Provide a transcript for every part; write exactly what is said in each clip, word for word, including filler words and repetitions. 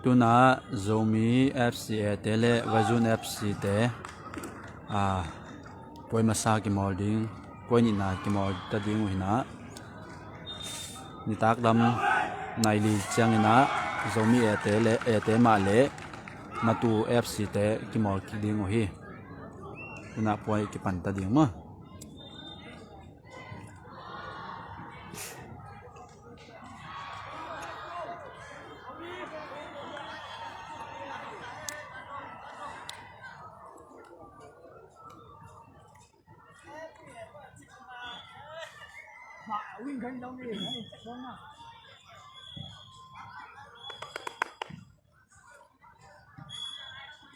Tuna Zomi F C A te le Vaizun F C te, a, puai masa kimawl ding, puai nihna kimawl ta ding uh hi na. Nitak lam nai li ciangin ah Zomi A te le, A te mah le Matu F C te kimawl kik ding uh hi. Tuna puai kipan ta ding maw.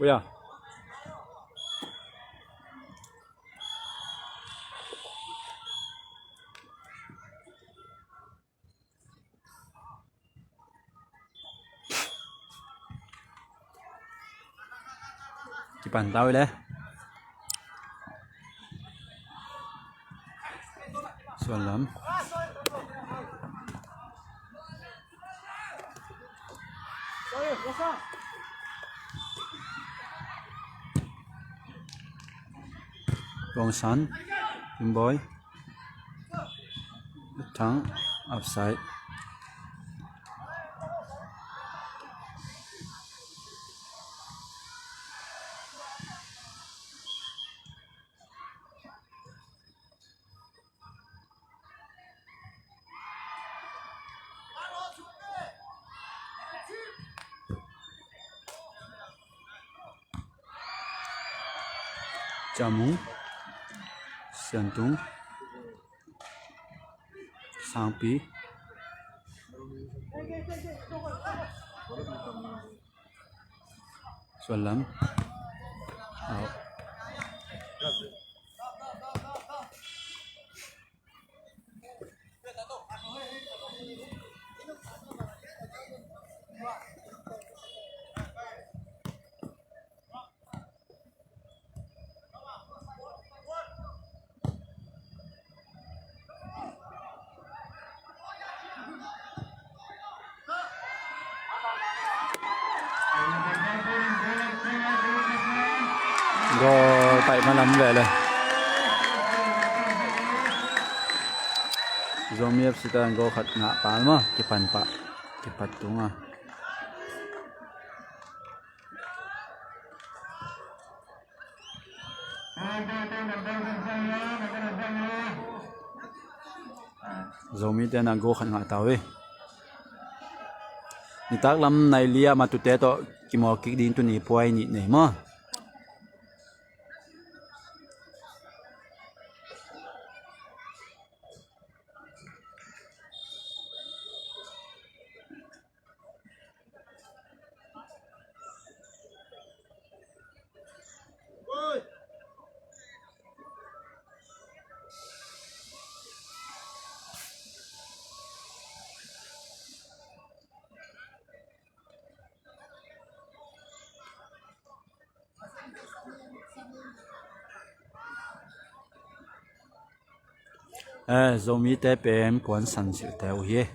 Ui a. Kipan ta uh le. Suan lam. Tuang San, Kim Boy. Thang, offside. Camung, Siantung, Sangpi. Suan lam. Au. Goal paih malam ve le. Zomi F C te goal khat ngah pah maw, kipan pah, kipat tung a. Zomi te na goal khat ngah ta uh hi. Nitak lam nai li a Matute tawh kimawl kik ding tuni puai nih nei maw. Eh, Zomite pen puansan silhte uh hi.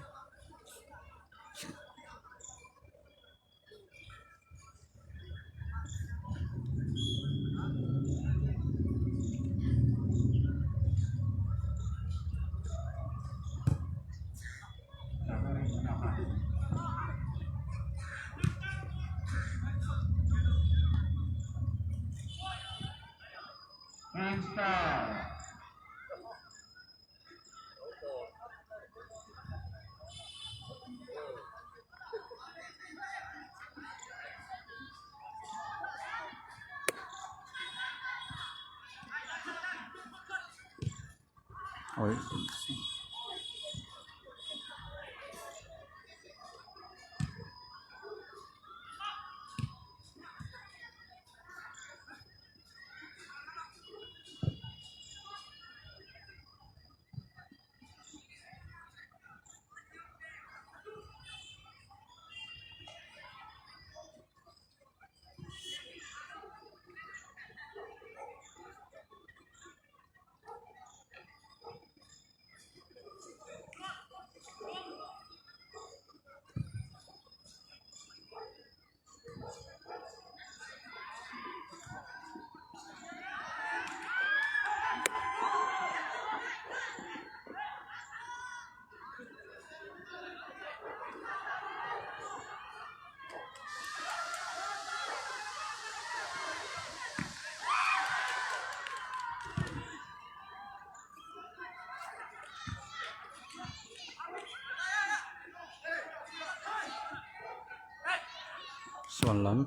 Tuan lam.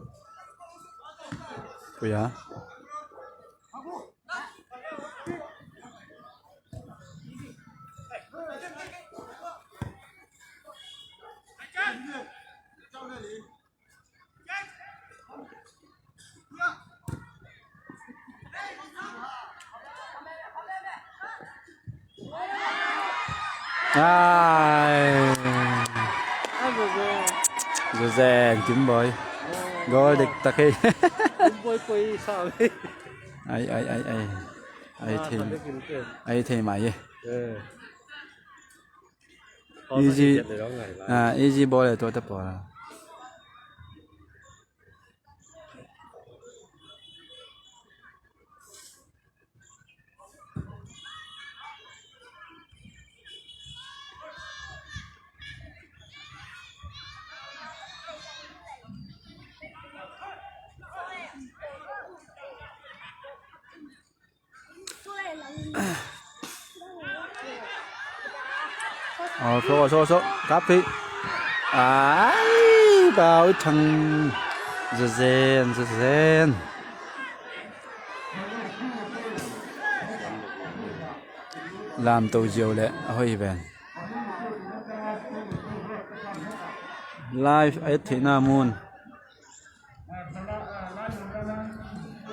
Puya. Ai. Zuzen, Kim Boy. Goal dik tak hi. Kim Boy poi sa ve. Ai, ai, ai, ai. Ai thei. Ai thei mai e. Easy. Ah, easy ball e tua te pawl. Aw, so, so, so, kapi. Ai, bau thang. Zazen, zazen. Lamto ziau le a hoih hi ven. Live a et theihna mun.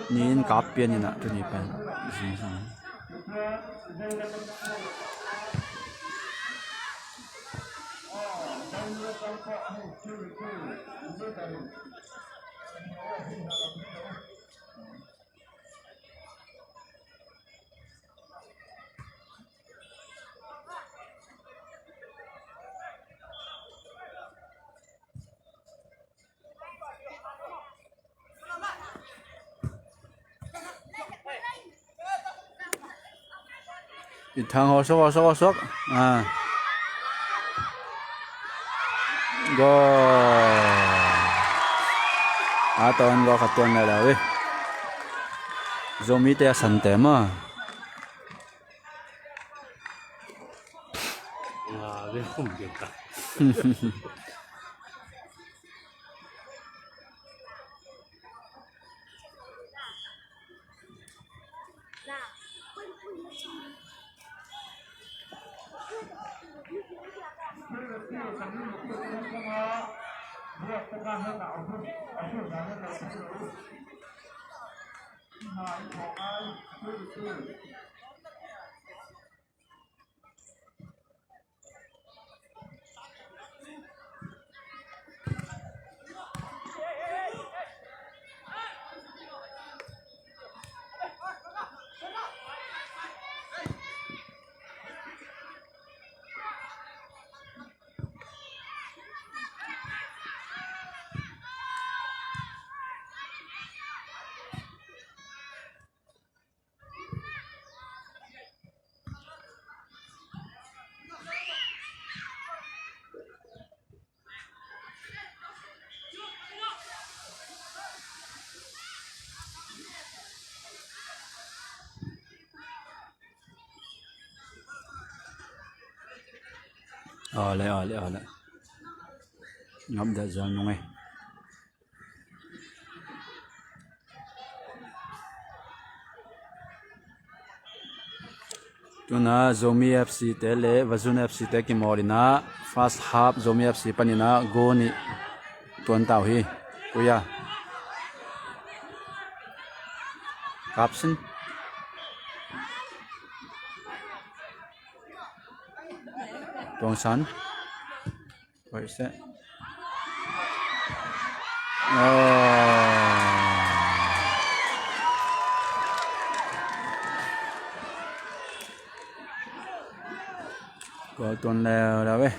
Ni in kap pian in ah tuni pen. I thang hawsok, hawsok, hawsok. Ah. Goal. A tawn goal khat tuan le lo hi. Zomite a sante maw. Nga ve khum pian ta. Awle, awle, awle. Ngap dah zual nung e. Tuna Zomi F C te le Vazun F C te kimawl in ah first half Zomi F C panin ah goal nih tuan ta uh hi. Kuya. Kapsin. Tuangsan. Hoih seh. Oh. Goal tuan leuleu e.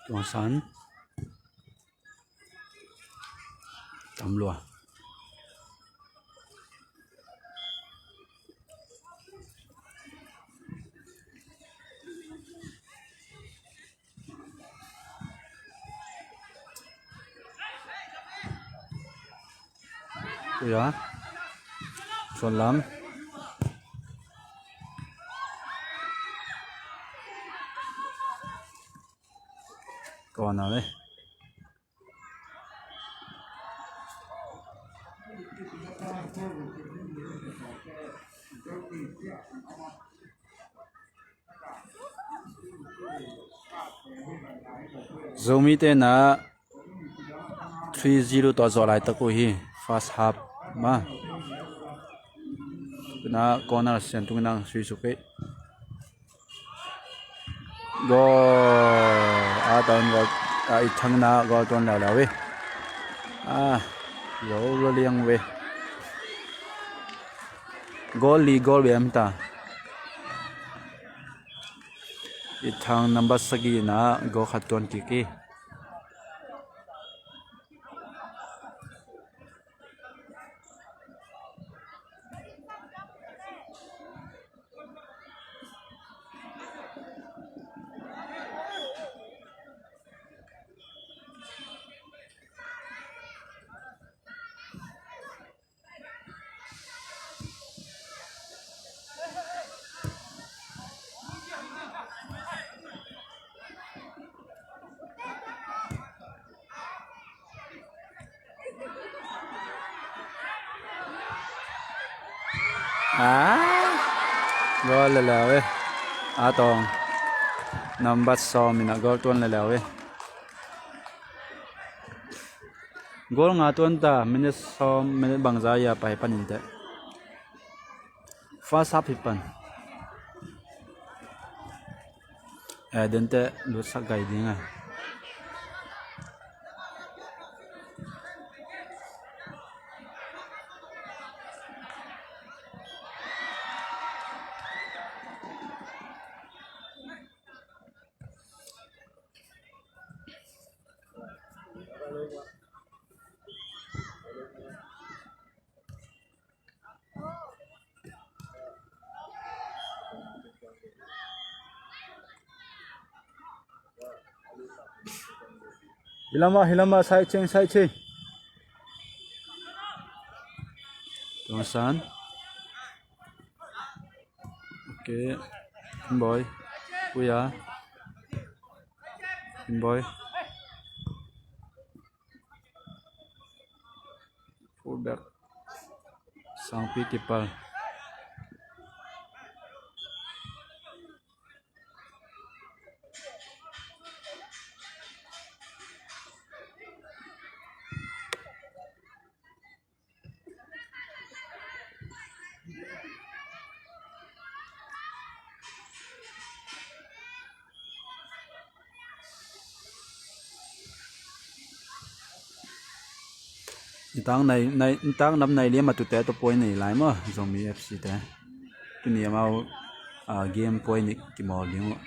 Tuangsan. Tam lua. Ui a. Suan lam. Corner le. Zomite na three zero tawh zawh laitak uh hi. First half ma. Na corner sian tung nang sui suk hi. Goal. A tawn goal. A, i thang na goal tuan leuleu hi. A, lo lo liang ve. Goal li goal ve am ta. I thang number sagih na goal khat tuan kik hi. A, goal leuleu hi. A tawng. Nambat sawm in a goal tuan leuleu hi. Goal nga tuan ta, minute sawm, minute bangza a pai panin teh. First half hi pan. Eh, den teh lutsak gai ding a. Hilama, hilama, side change, side change. Tuangsan. Okay. Boy. Kuya. Boy. Fullback. Sangpi keeper. I tang nai, nai, i tang nam nai liam a tute tawh point nei lai maw, Zomi F C te. Tuni amau, ah, game point i kimawl ding uh.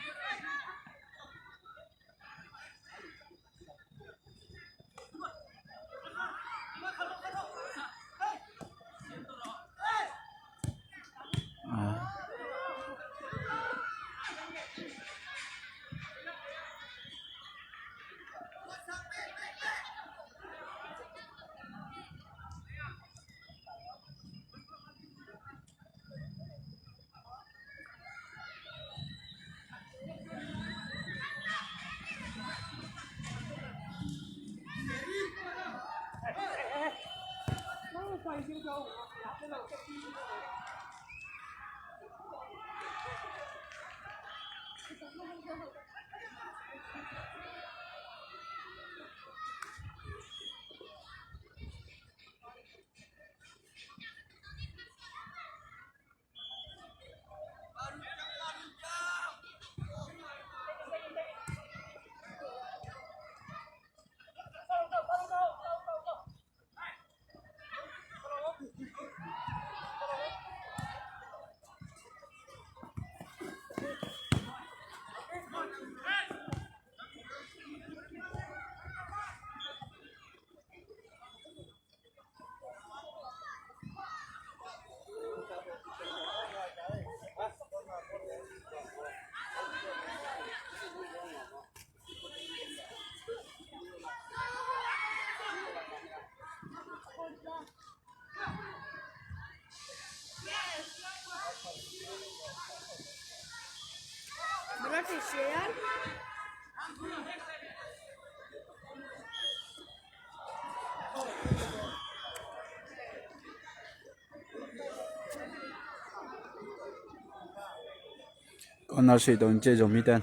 Corner sih to in ci zo miten.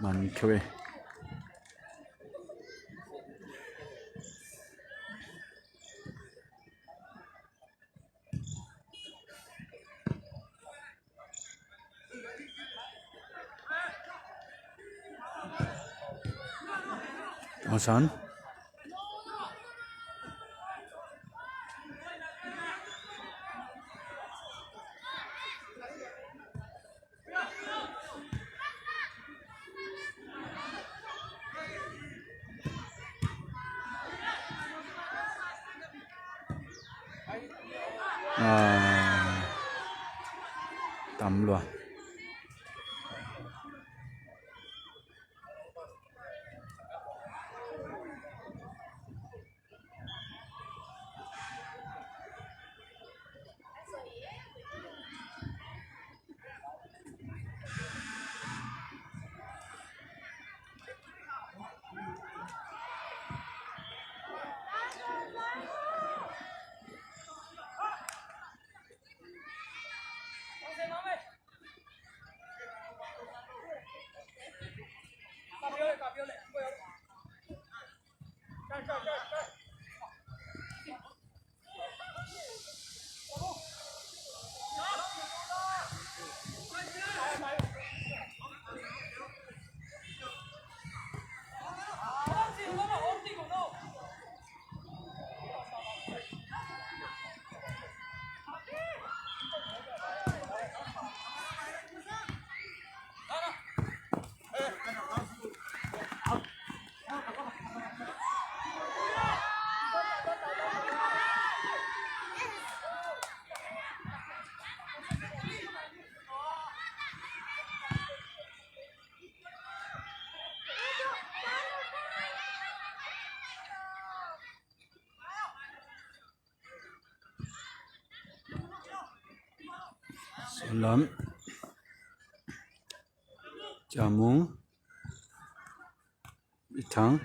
Man khui. Asan. Ah, tam lua. Salam. Camung. Ithang.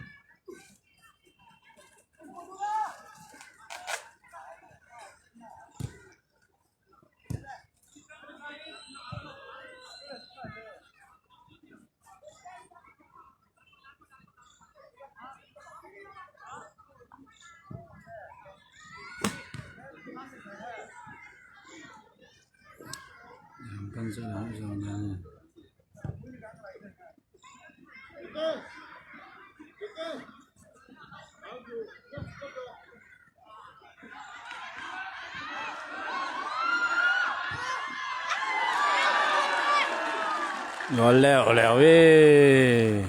Lua leuhleuh hi.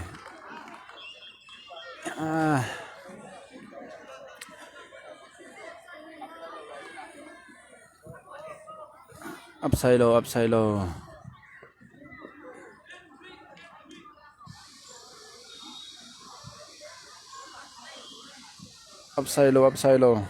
Ah. Upside low, upside low. Upside low, upside low.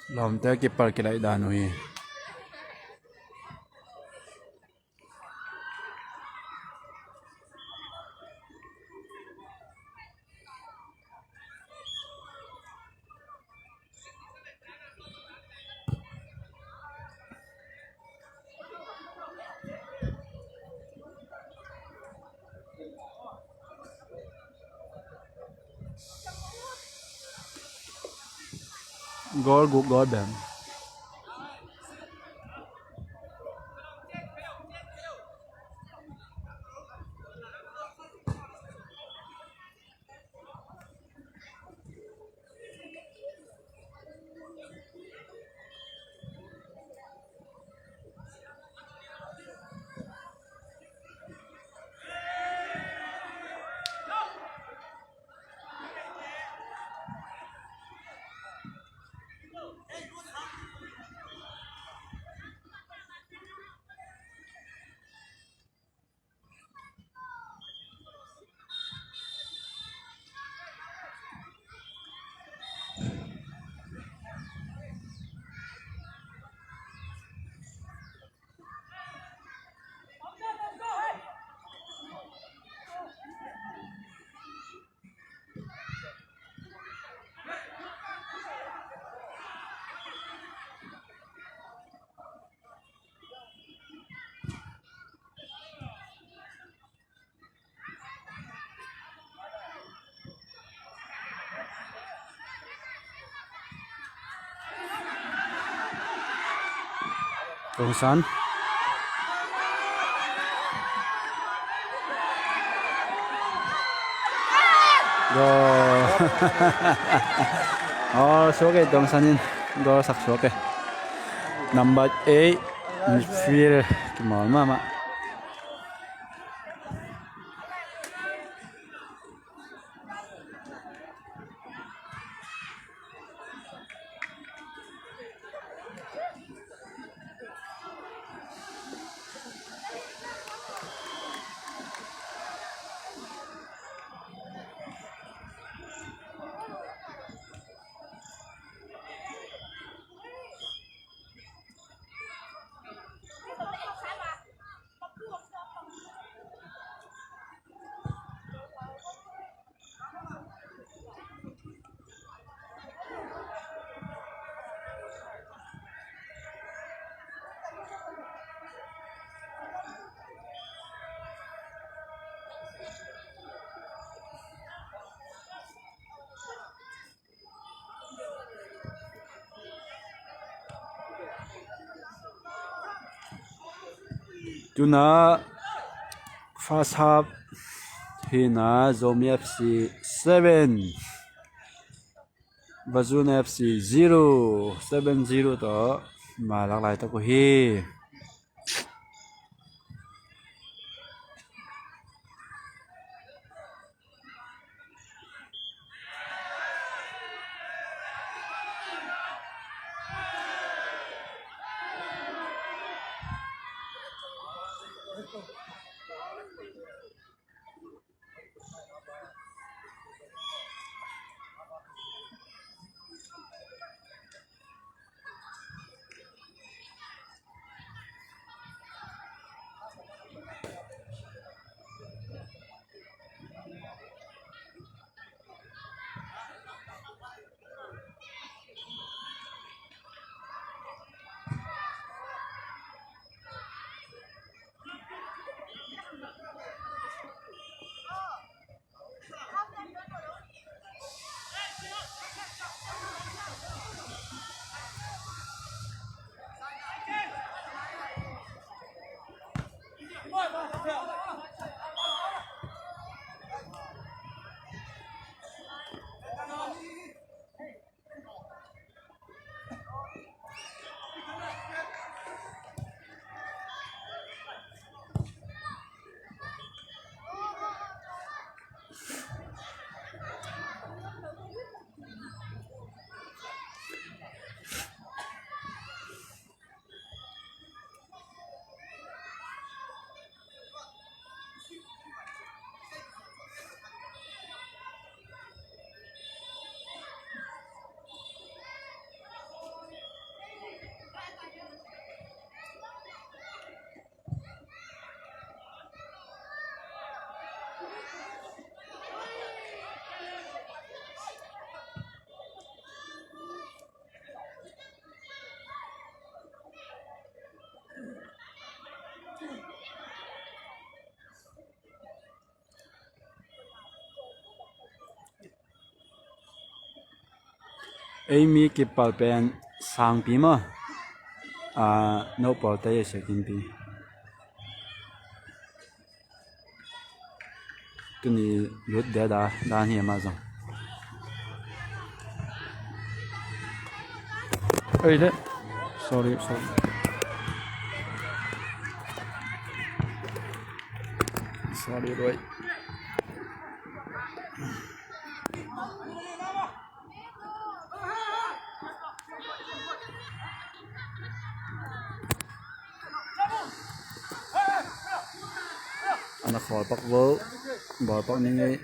Lawmte kipal kilaih dan uh hi. Goal guk goal bang. Tuang San. Goal. Oh, suak e, Tuang San in goal sak suak e. Number eight, midfield, kimawl mahmah. Tuna first half hi na, Zomi F C seven, Vazun F C zero, seven zero tawh malak laitak uh hi. Ei mi kipal pen Sangpi maw? Ah, no pawl te ei Siakinpi. Tuni lut dia da, dan hi ama zong. Ei le. Sorry, sorry. Sorry, Roy. Ana khawl pak vo. Ball pak ning ei.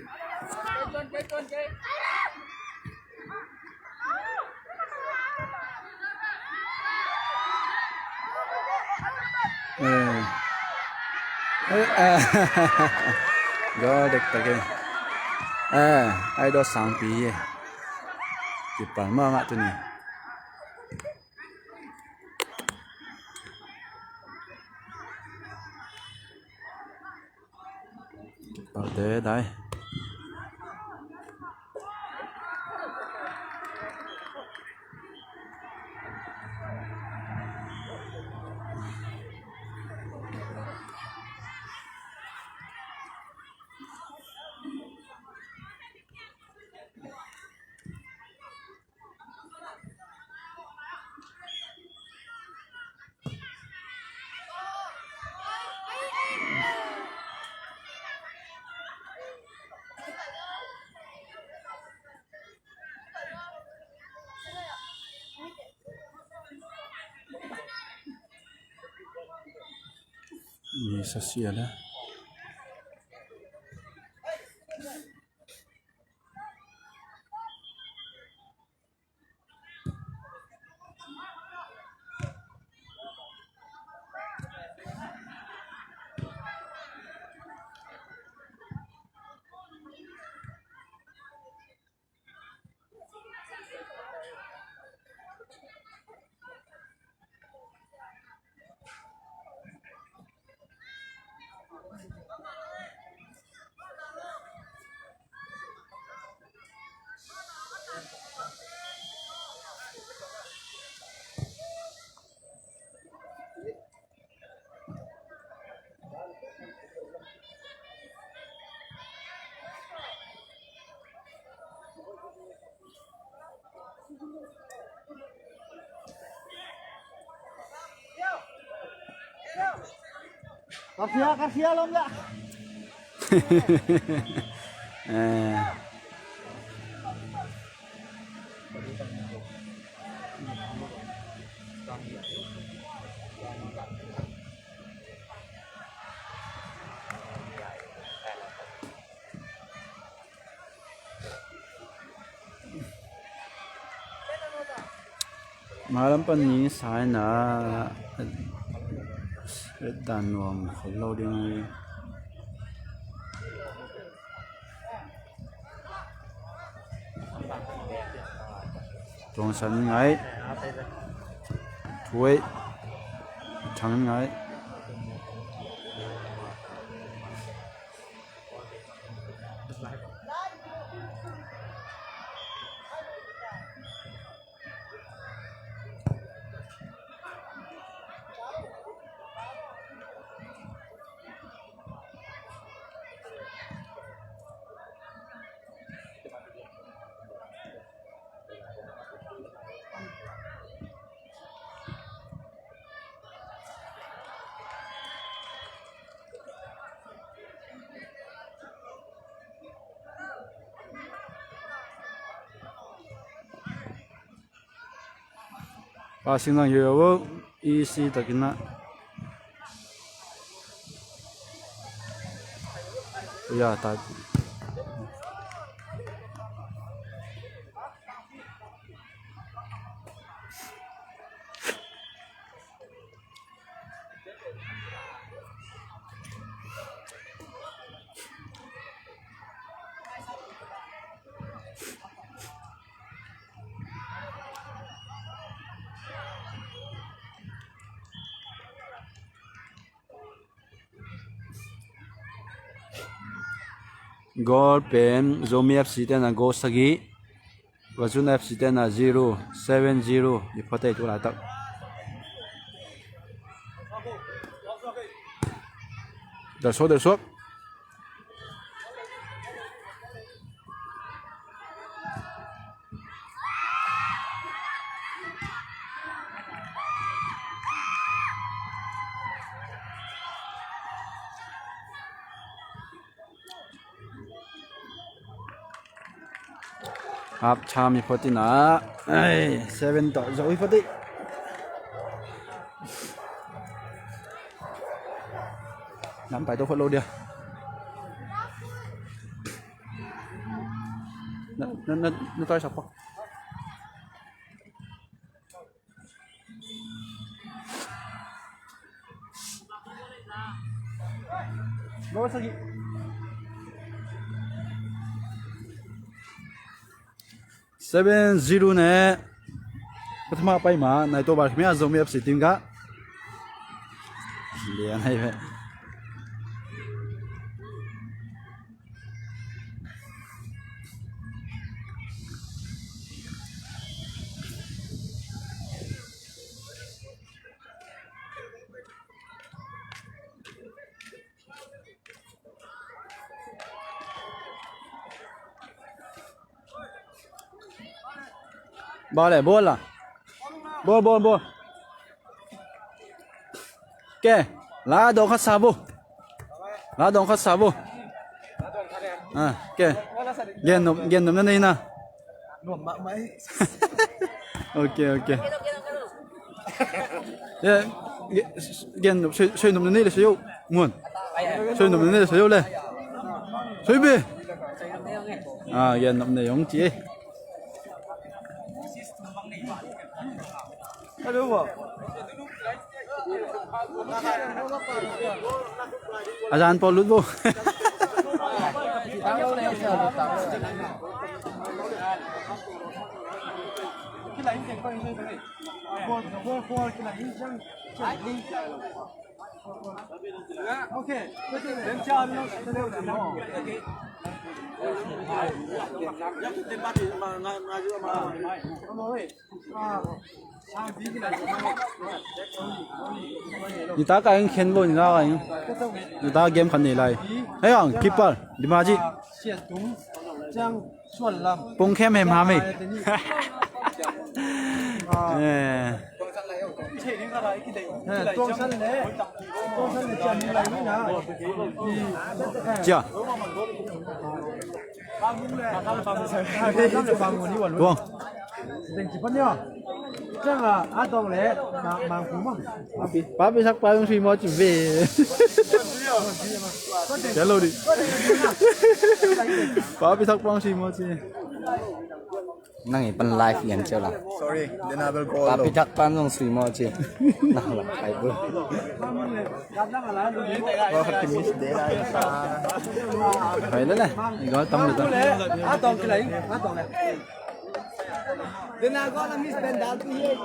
Eh. Eh, eh. Goal dektak e. Eh, ai daw Sangpi e. Kipal mah ngah tuni. Kipal te dai. Ni sa sia la. Ka fia, ka fia lom la. Eh. Malam pan ni saina dan nuam khol lo ding. Tuang san ngai. Thuai. Chang ngai. Passing lang yoyo vo, easy takin ah. Ya, ta. Goal pen Zomi F C te na goal sagih, Wazun F C te na zero, seven zero. I phuate tu laitak. Del suak, del suak. Half time i phuate na. Ai, seven tawh zo i phuate. Lam pai to phot lo dia. Na, na, na, na tai sa pak. Goal sagih. Seven zero ne. Pathama pai ma, nai to bar khmia Zomi F C team ka. Lian hai ve. Bawle, bawl la. Bawl, bawl, bawl. Ke, la dong khat sa bo. La dong khat sa bo. Ah, ke. Gen nop, gen nop na nei na. Ok, ok. Gen nop, soi nop na nei le soi yo. Muan. Soi nop na nei le soi yo le. Soi be. Ah, gen nop nei yong ci. A zan pawl lut vo. Nita ka ing khen bo, nita ka ing. Nita game khan nei lai. Hei ang, keeper, Dimaji. Pung khem hem ham ei. Eh. Cia. Tuang. Papi, papi sak pa yung sui mo ci ve. Hello di. Papi sak pa yung sui mo ci. Nang i pan live yan cio la. Sorry, then I will go alone. Papi thak pan zong sui maw ci. Nang la kai bu. Ko hot miss de la sa. Hai le le. I go tam le ta. A tong ki lai, a tong le. Then I go la miss ben dal tu ye.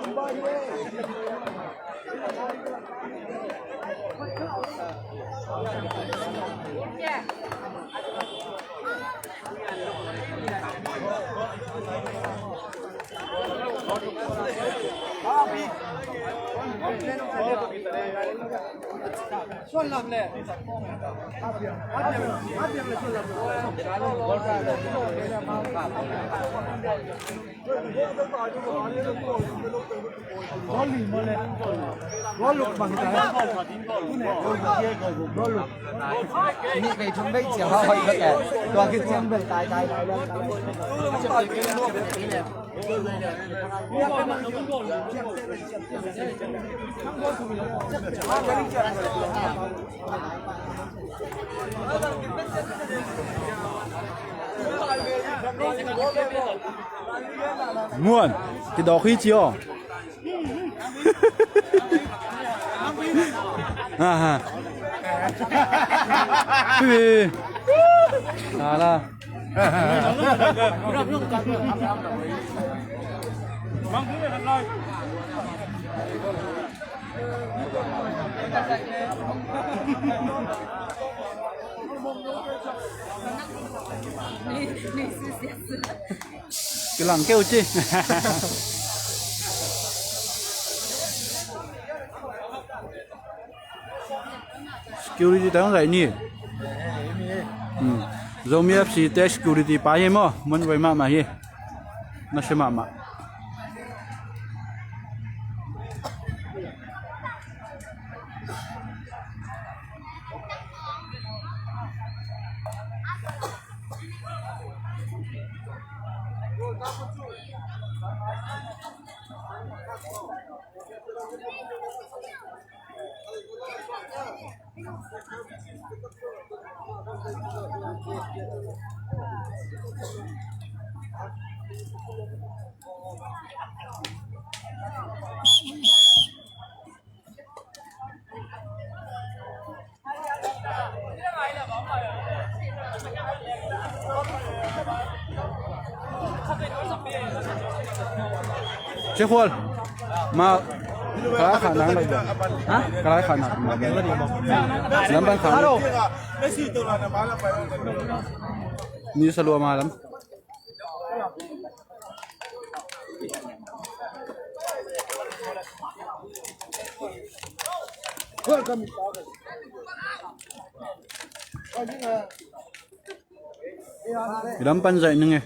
Muan, kidawk hi ci aw. Aha. Ui. Ala. Kilang keu ci. Security tang zai ni. Hmm. Zomi F C te security pa hi maw. Mun vai mahmah hi. Na se mahmah. Cikhual. Ma, ka lai kha nang. Ha? Ka lai kha nang. Lam pan kha. Ni sa lua ma lam. Lam pan zaih ning e.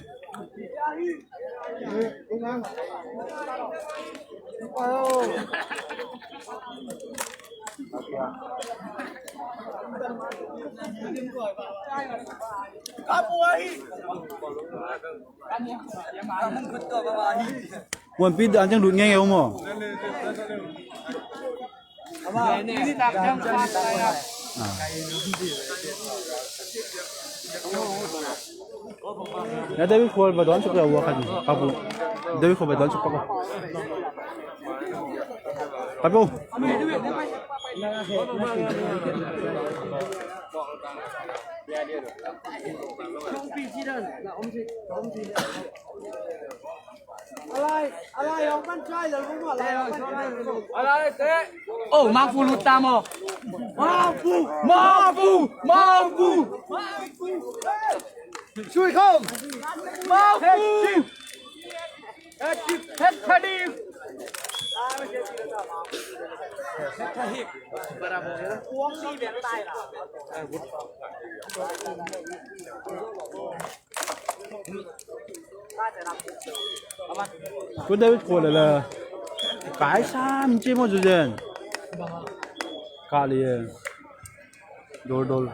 Huanpi dan ciang lut ngei ngei maw? Ya David Khual ba don suk ya wa khat ni. Kapu. David Khual ba don suk kapu. Kapu. Oh, Mangfu lut ta maw? Mangfu! Mangfu! Mangfu! Sui khong! Mangfu! Hat-trick! Hat-trick! Bravo! Pu David Khual la. Kai sam ci maw zu zen. Ka li e. Dol dol.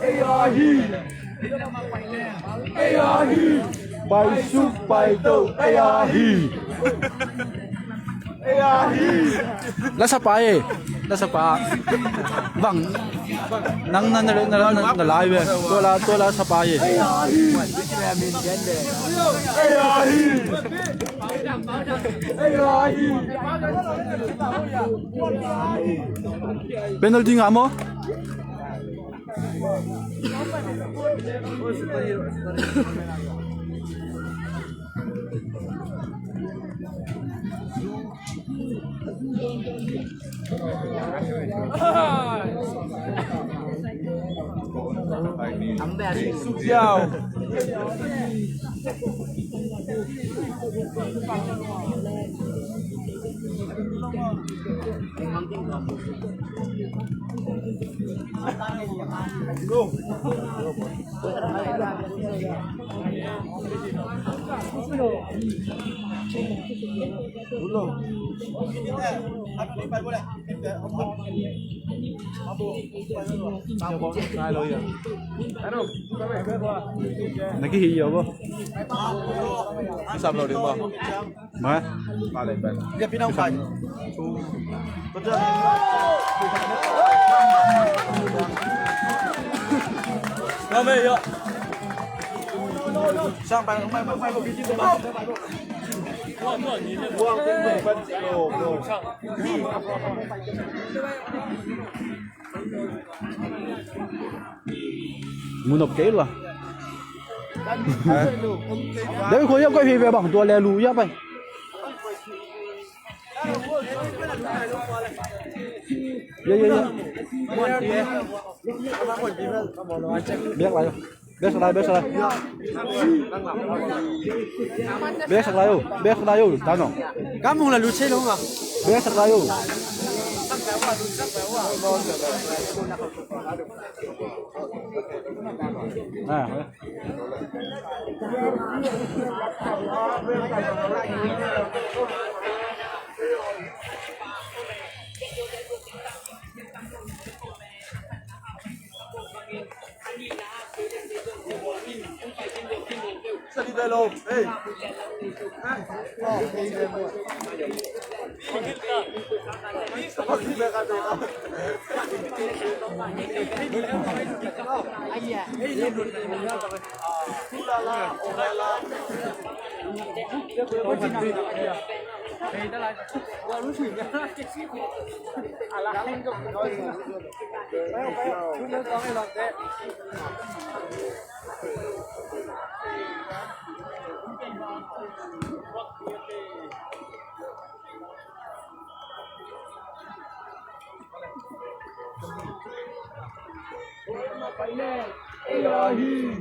Ei a hi. Ei a hi. Pai suk pai to. Ei a hi. Ei a hi. La sapa e. La sapa. Bang. Nang na na na na na lai ve. Tua la tua la sapa e. Ei a hi. Ei a hi. Ei a hi. Penalty ngah maw? Na kihih hi aw bo. Kisam lo ding maw? Mai. Vale, vale. Dia pinang pai. Betul. Mu nop kei lua. Dei khua hiam koih hi ve bang tua le lu hiam pai. Ye, ye, ye. Biak lai. Biak sak lai, biak sak lai. Biak sak lai o, biak sak lai o, ta no. Ka mung la lu che lo nga. Biak sak lai o. Ah.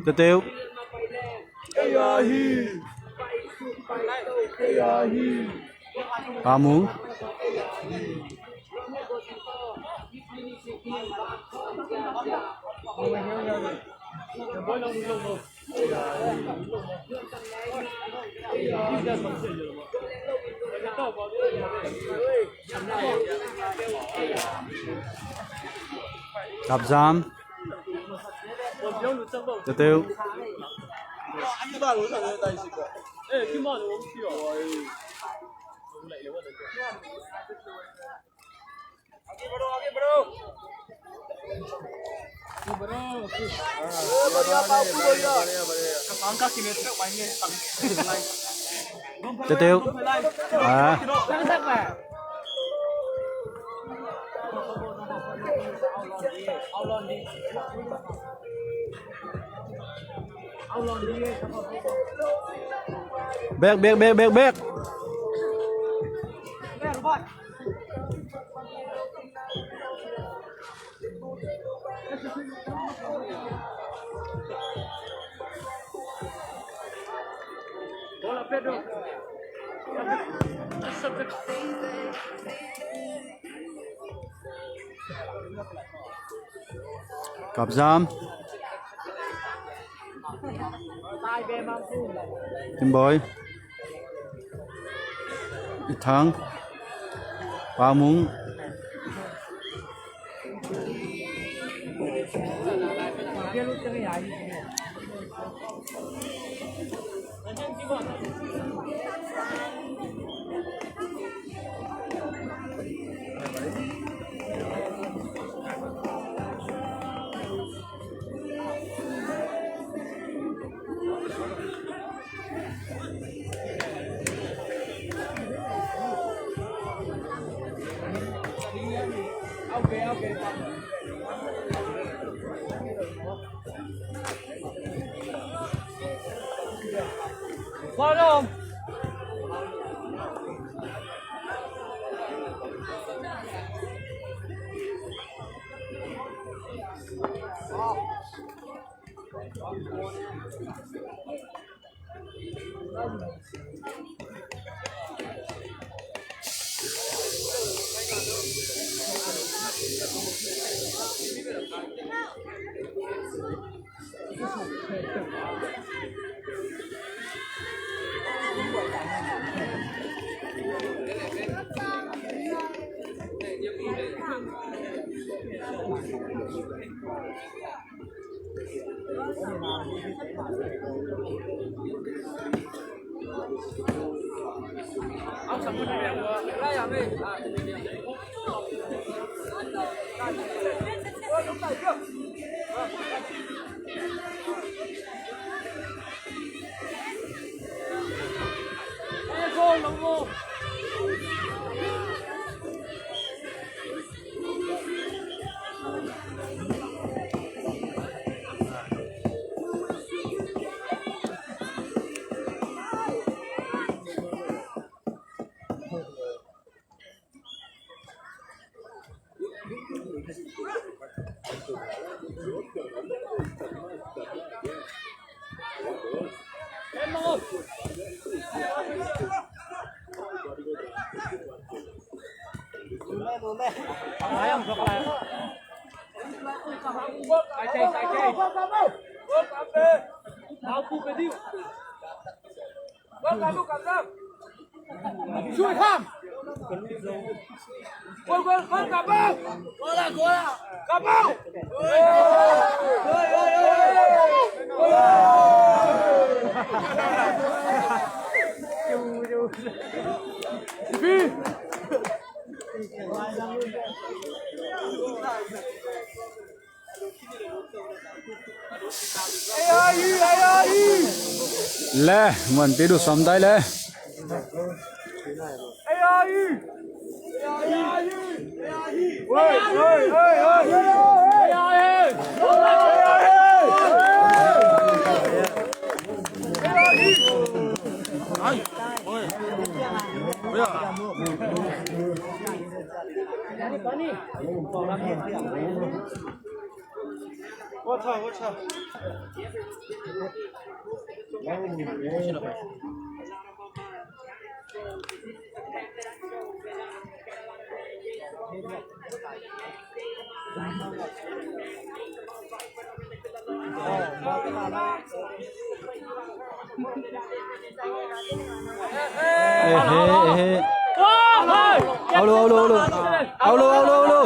Teteu. Pa Mung. Kapzam. Teteu. Teteu. Ah. Bek, bek, bek, bek, bek. Kapzam. Kimboi. Ithang. Pa Mung. Le, man pidu samdai le. Ehe, ehe. Au lo, au lo, au lo. Au lo, au lo, au lo.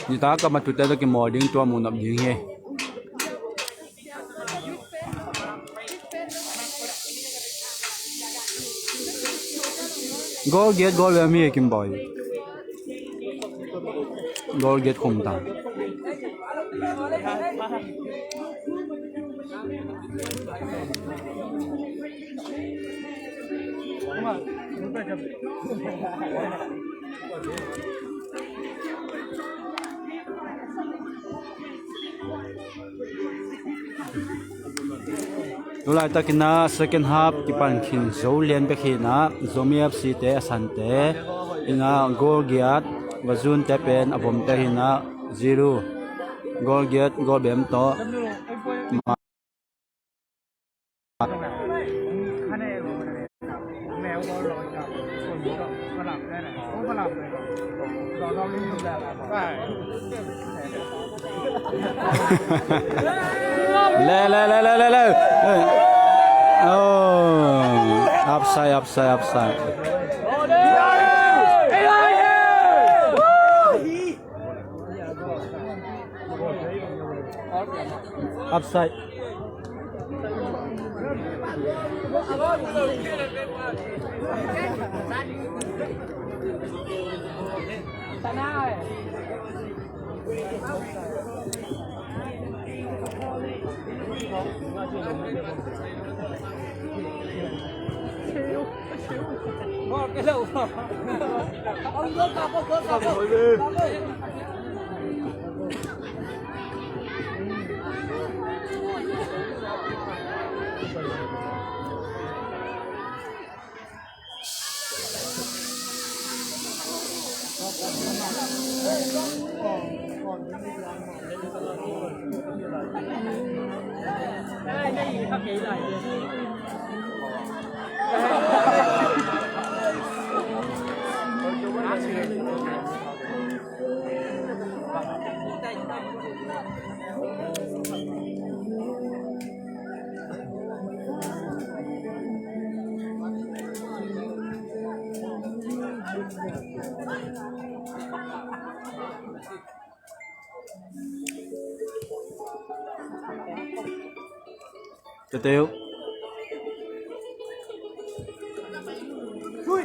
Nitak a matute tawh kimawl ding, tua muh nop ding hi. Goal giat goal ve mi kim boy. Goal giat khum ta. Tulaitak in ah second half kipan khin zo lian bek hi in ah, Zomi F C te a sante in ah goal giat va zunte pen a vomte hi in ah, zero. Goal giat goal bem tawh. Le, le, le, le, le, le. Oh, offside, offside, offside. Offside. Teu teu.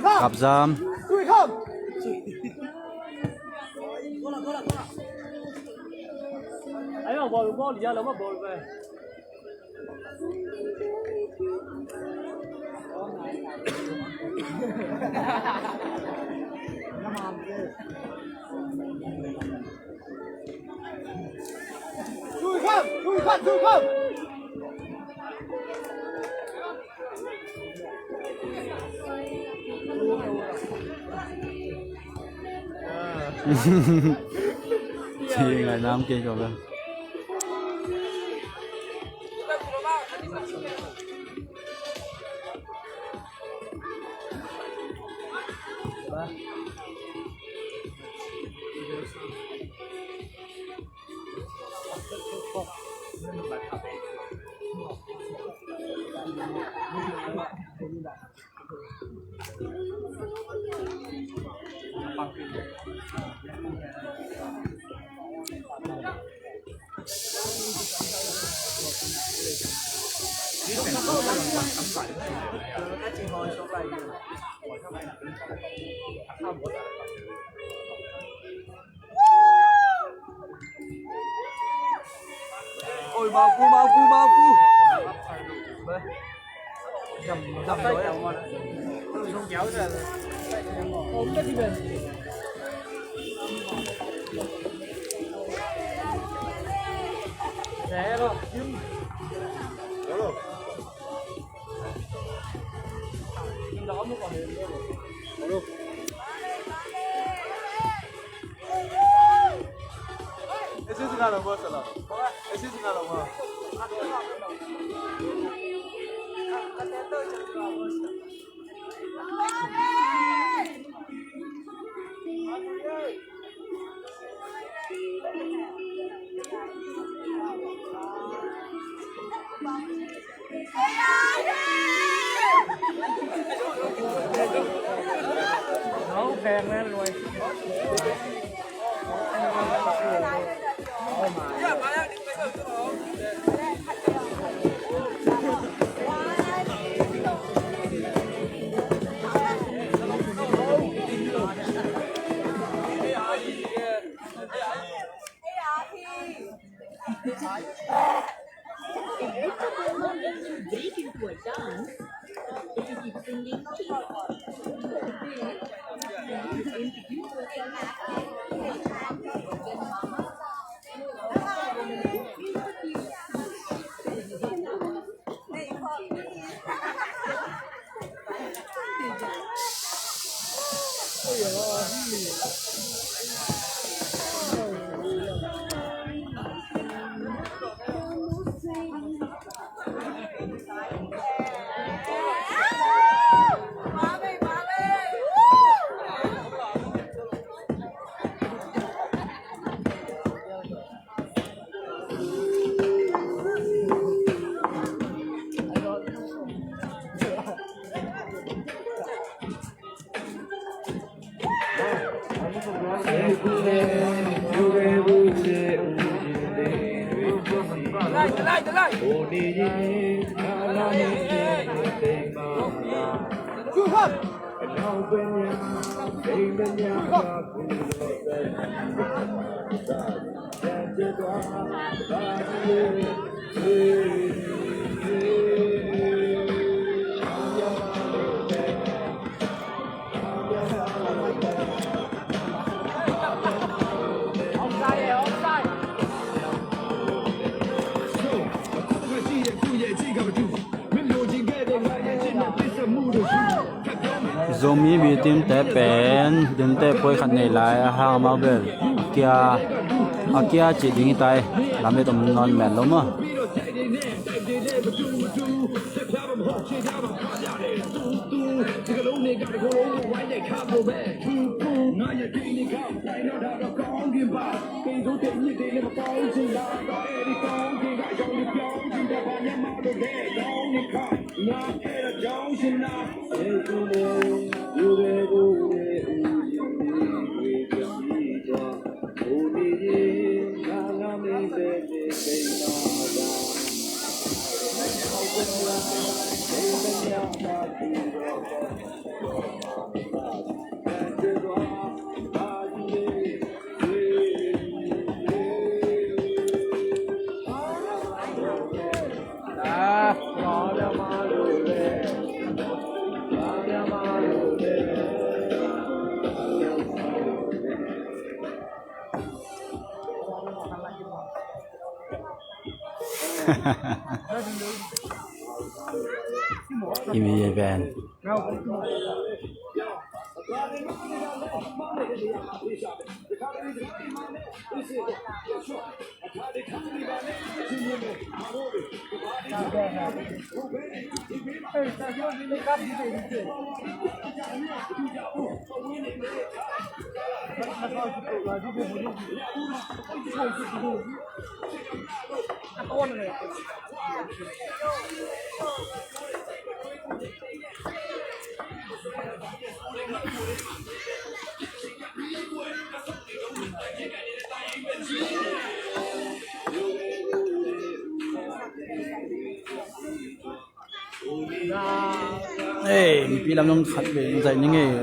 Kap zam. Ai, bol, bol, ya, lo ma bol ve. Ci ngai nam kei ko ba. Ôi, mau cu, mau cu, mau cu. Dầm, dầm rồi. Không kéo ra. Ôm cái gì vậy? Rẽ rồi. Alo. Alo. Ese es una hermosa, ¿no? Ese es una hermosa. Break into a dance. It is singing. Zomi B team te pen dinte puai khat nei lai a hang amau bel kia a kia ci ding hi tai. Lam et om nawn men lo maw. Imi ye ben. Ei, mipi lam zong khat ve zaih ning ei.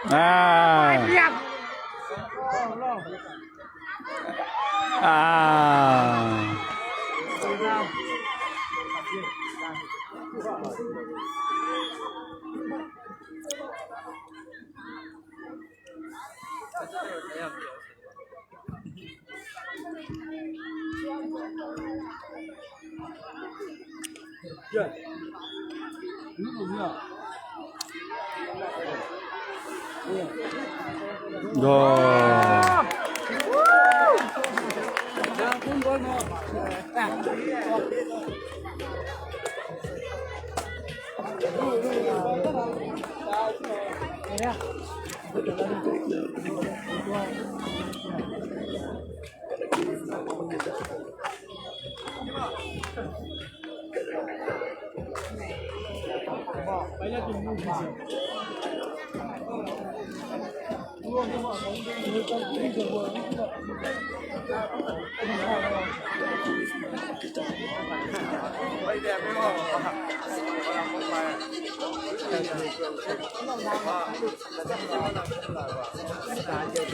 Ah. Ah.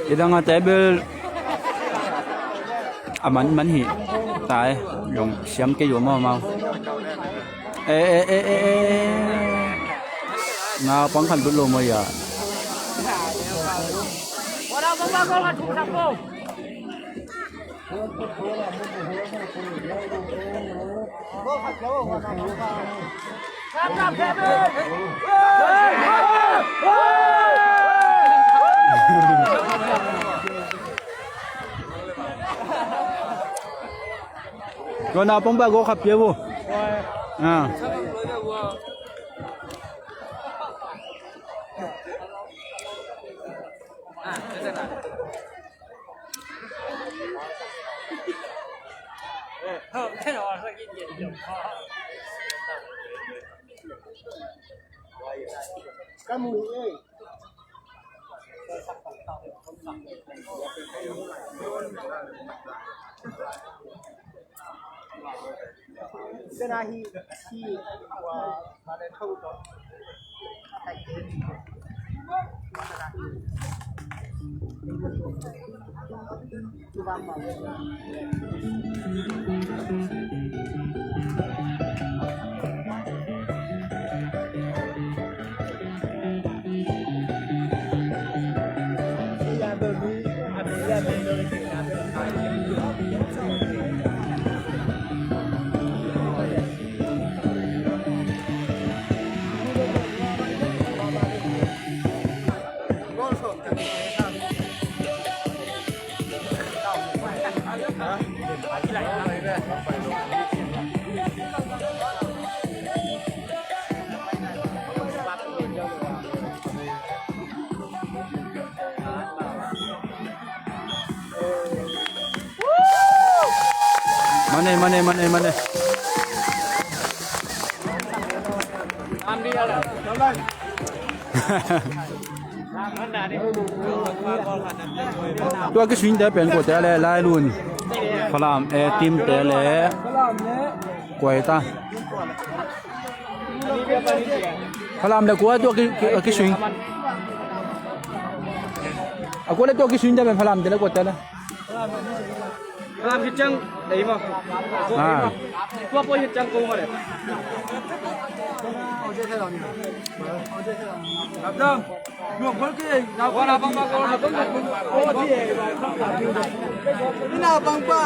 Hih dang a table a man man hi. Tai zong siam kei uh a mau mau. E e e e e. Naupang khat lut lo maw ia. Tua naupang bah gawh khat pia uh. Ah. Mane, mane, mane, mane. Tua kiswing te pen kua te le, Lailun, Falam, eh, team te le, kua ta. Falam le kua tua ki, ki, kiswing. A kua le tua kiswing te pen Falam te le kua te le. Ram hi chang, ei ma. Ah. Tua poi hi chang ko ma le. Ram dam. Yu ko ke, na ko na bang ba ko na bang ba ko. Ina bang ba.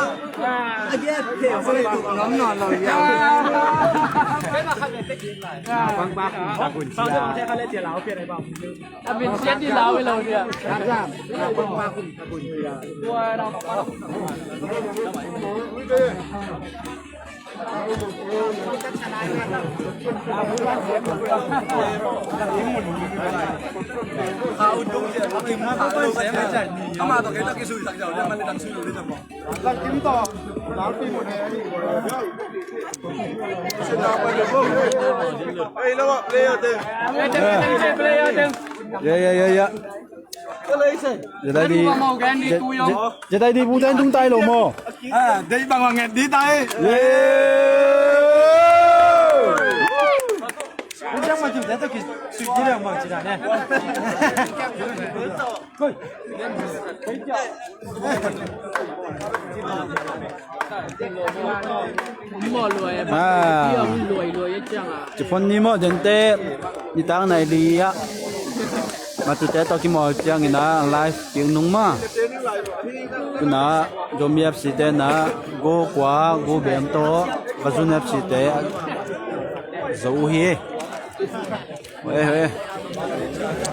A ge ke ko le tu nom no lo ya. Bang ba. Sa ko. Sa ko. A min siat di lau lo dia. Ya, ya, ya, ya. Jedi di, Jedi di bu ten tung tai lo mo. Ah, dei bang bang di tai. Ci phone ni maw, dente nitak nai li ah. Matute tawh kimawl ciangin a live kik nung maw. Tuna Zomi F C te na go kua go bem tawh Bazun F C te zo uh hi.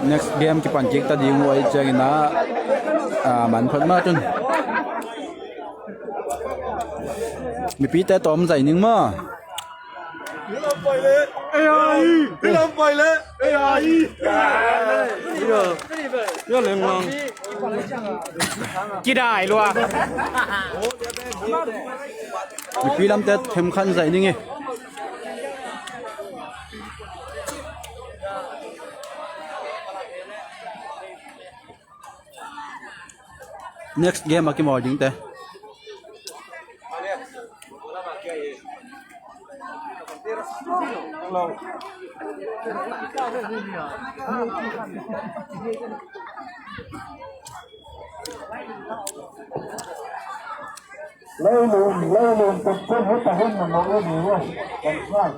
Next game kipan kik ta ding uh ahih ciangin a, ah, man phot mah tun. Mipite tawm zaih ning maw. Kidai lua. Mipi lamte themkhat zaih ning hi. Next game a kimawl dingte. Leilung, leilung, tuk chen hita hin na mo e ni wo. That's right.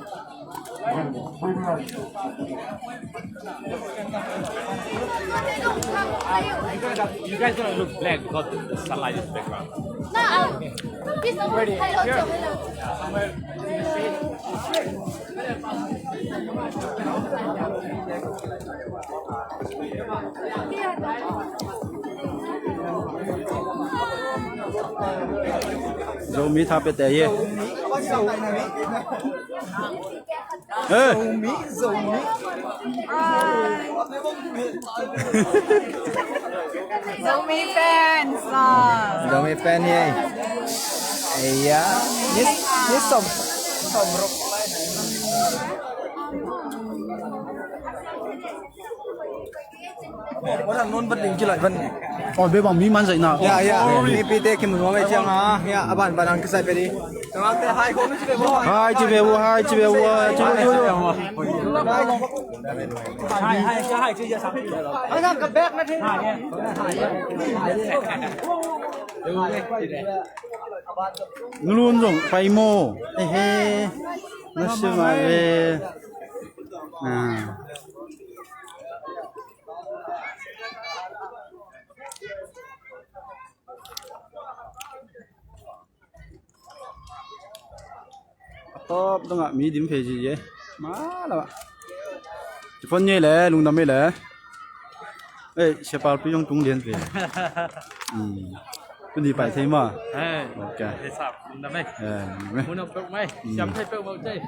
You guys gonna look black because the sunlight is background. No, um, this one. Ready. Hello, hello. Zomi tha pete ye. Eh. Zomi, Zomi. Zomi fans, ah. Zomi fan ye. Eia, ni, ni som, som ruk. Orang non bat ling kilai ban. Oh, be bang mi man zai na. Ya, ya. Mipite kimu nuam ei ciang a. Ya, a ban ban ang kisai pe di. Hai ci be ua, hai ci be ua, ci be ua. Nulun zong pai maw. Ehe. Na sim a ve. Ah. A tawp dongah mi dim phei ci e. Ma lo ah. Ci phone ngei le, lungdam ei le. Ei, Sia Pal pi zong tung lian ve. Hmm. Tuni pai thei ma. Hei. Ok. Hei, sap, lungdam ei. Eh, lungdam ei. Mun a peuh mai. Hmm. Siam thei peuh mau thei.